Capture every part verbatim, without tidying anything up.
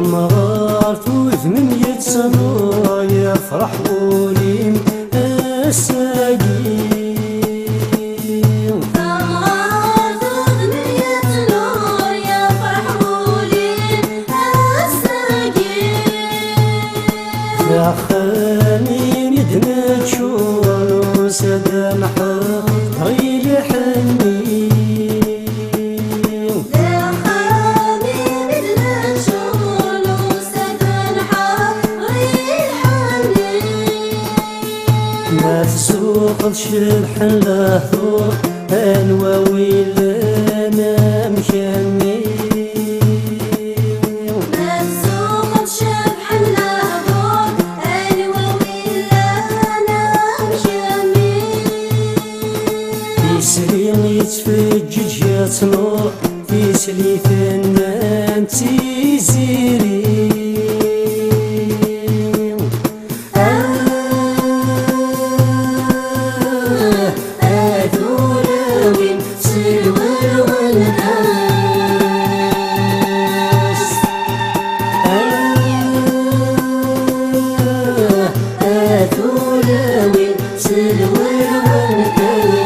Mɣart udem-im yettnur, yefreḥ wul-im ass-agi. Mɣart udem-im yettnur, yefreḥ wul-im ass-agi. Axxam-im i d-neččur, nusa-d ad nḥeḍ i lḥenni. D axxam-im i d-neččur, nusa-d ad nḥeḍ i lḥenni. Ma tsuqeḍ cebḥen lehdur, anwa wi llan am kemmi? Ma tsuqeḍ cebḥen lehdur, anwa wi llan am kemmi? Isli yettfeǧǧiǧ yettnur, tislit nnan d tiziri. Ah, ah, tulawin s lwelwel-as. Ah, ah, tulawin s lwelwel-as.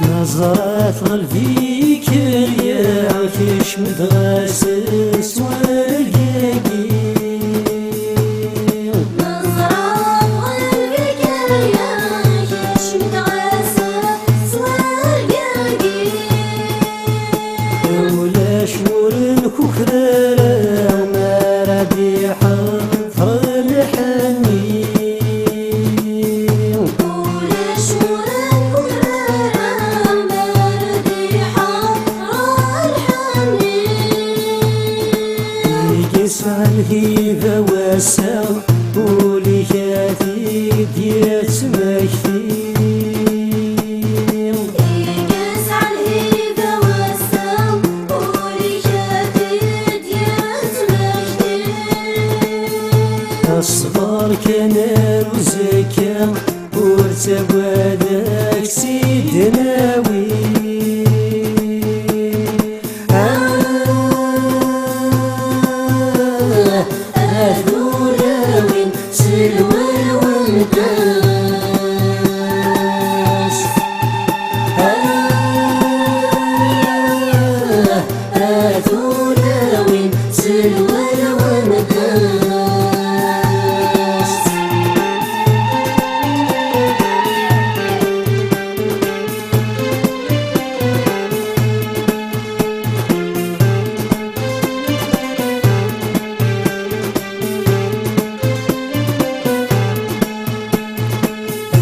Neẓra tɣelb-ik, kecm-d ɣas s wargagi. Neẓra tɣelb-ik, kecm-d ɣas s wargagi. Ulac ur nkuker ara, mi ara d-iḥeḍ lḥenni. Ulac ur nkuker ara, mi ara d-iḥeḍ lḥenni. Yesɛa lhiba wass-a, ul-ik ad t-id-yettmekti. Yesɛa lhiba wass-a, ul-ik ad t-id-yettmekti. Ṣber kan ar uzekka, ur ttagad, ad k-tt-id-nawi. Ah, ah, tulawin s lwelwel-as. Ah, ah, tulawin s lwelwel-as.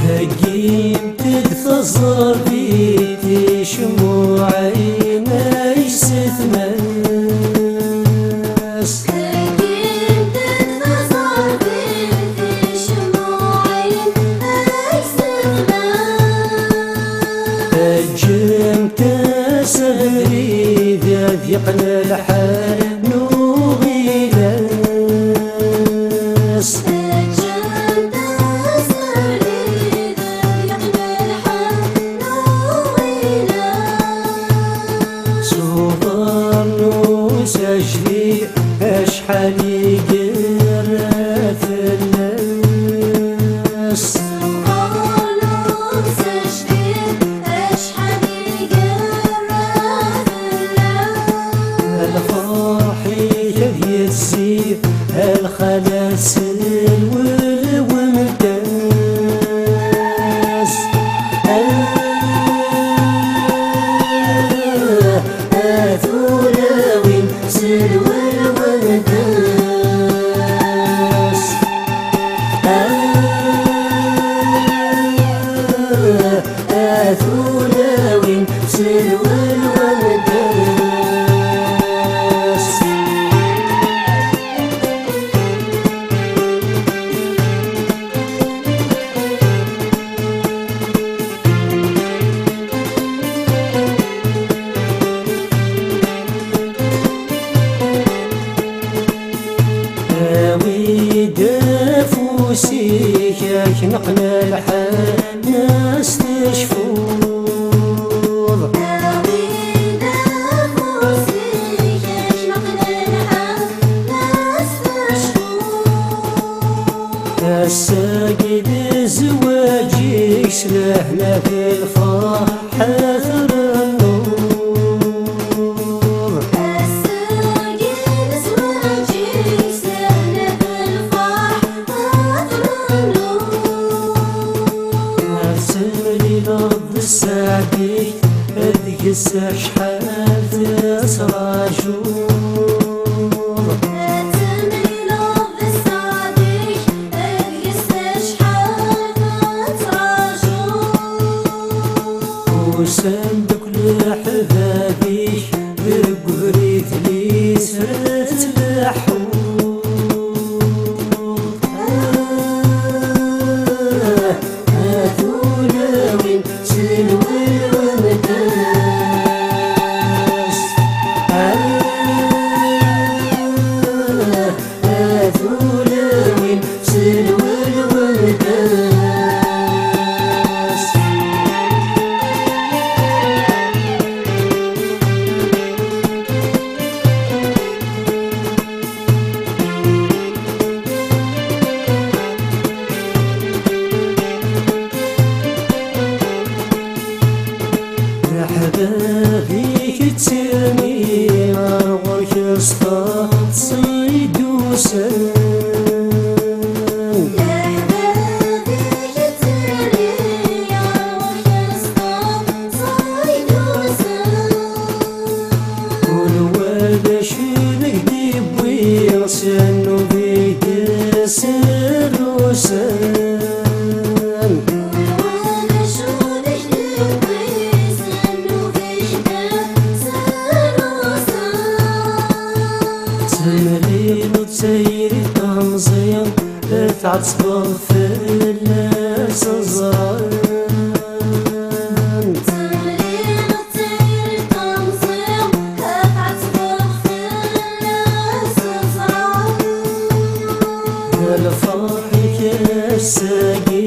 Heggimt-d taẓerbit, ticemmuɛin ay setma-s. Heggimt-d taẓerbit, ticemmuɛin ay setma-s. Ǧǧemt-as abrid ad yeqqen lḥal n uɣilas. Ǧǧemt-as abrid ad yeqqen lḥal n uɣilas. S uḍar n usajdid acḥal i yerra fell-as. S uḍar n usajdid acḥal i yerra fell-as. Lferḥ-ik ad yezzi, a lxalat s lwelwel-as. Ah, ah, tulawin s lwelwel-as. Ah, ah, tulawin s lwelwel-as. Sseɛd-ik, deg-s acḥal tettrajuḍ. Ad temlileḍ d sseɛd-ik, deg-s acḥal tettrajuḍ. Usan-d akk leḥbab-ik, deg ubrid li tettleḥḥuḍ. Ah, a tulawin, selwel umdas. Ah, a tulawin, selwel umdas. Leḥbab-ik ttini ar ɣur-k s taḍsa i d-usan. Leḥbab-ik ttini ar ɣur-k s taḍsa i d-usan. Ur wala acu deg d-iwwi s nnuba i d-srusan. Temlil ur tayri temẓi, tɛettbeḍ fell-as ẓran. D lferḥ-ik ass-agi,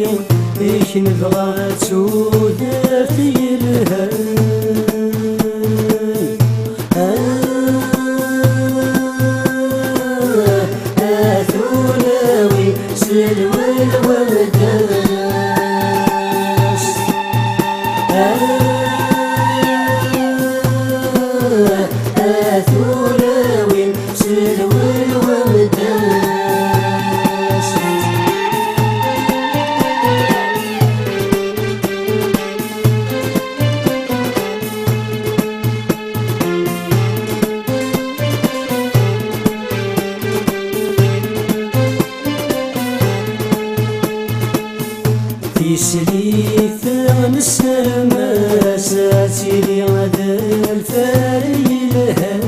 i k-nebɣa d tudert yelhan. Ah, a tulawin, selwel umdas. Ah, a tulawin, selwel umdas. Tislit n ssermas ad tili d lfal yelhan.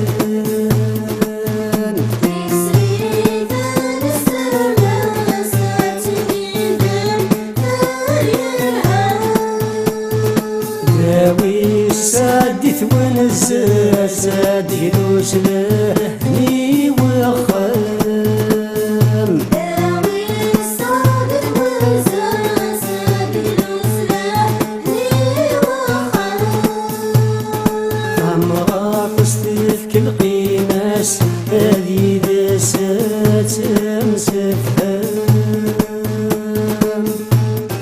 Tislit n ssermas ad tili d lfal yelhan. Dawi sɛeddi twenza-s ad d-yelhu s lehni wexxam. Tamɣart s tefk lqima-s, ad yid-s ad temsefham.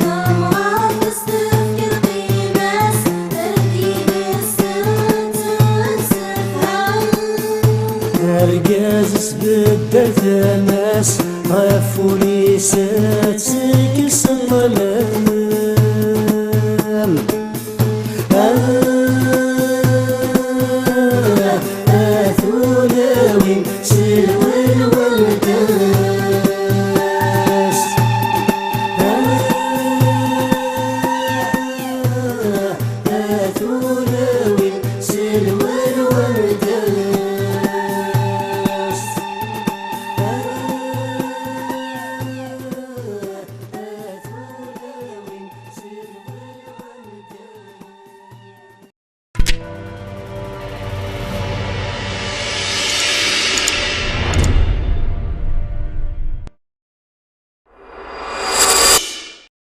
Tamɣart s tefk lqima-s, ad yid-s ad temsefham. Argaz sbeddel tama-s, ɣef wul-is ad tekkes ṭṭlam.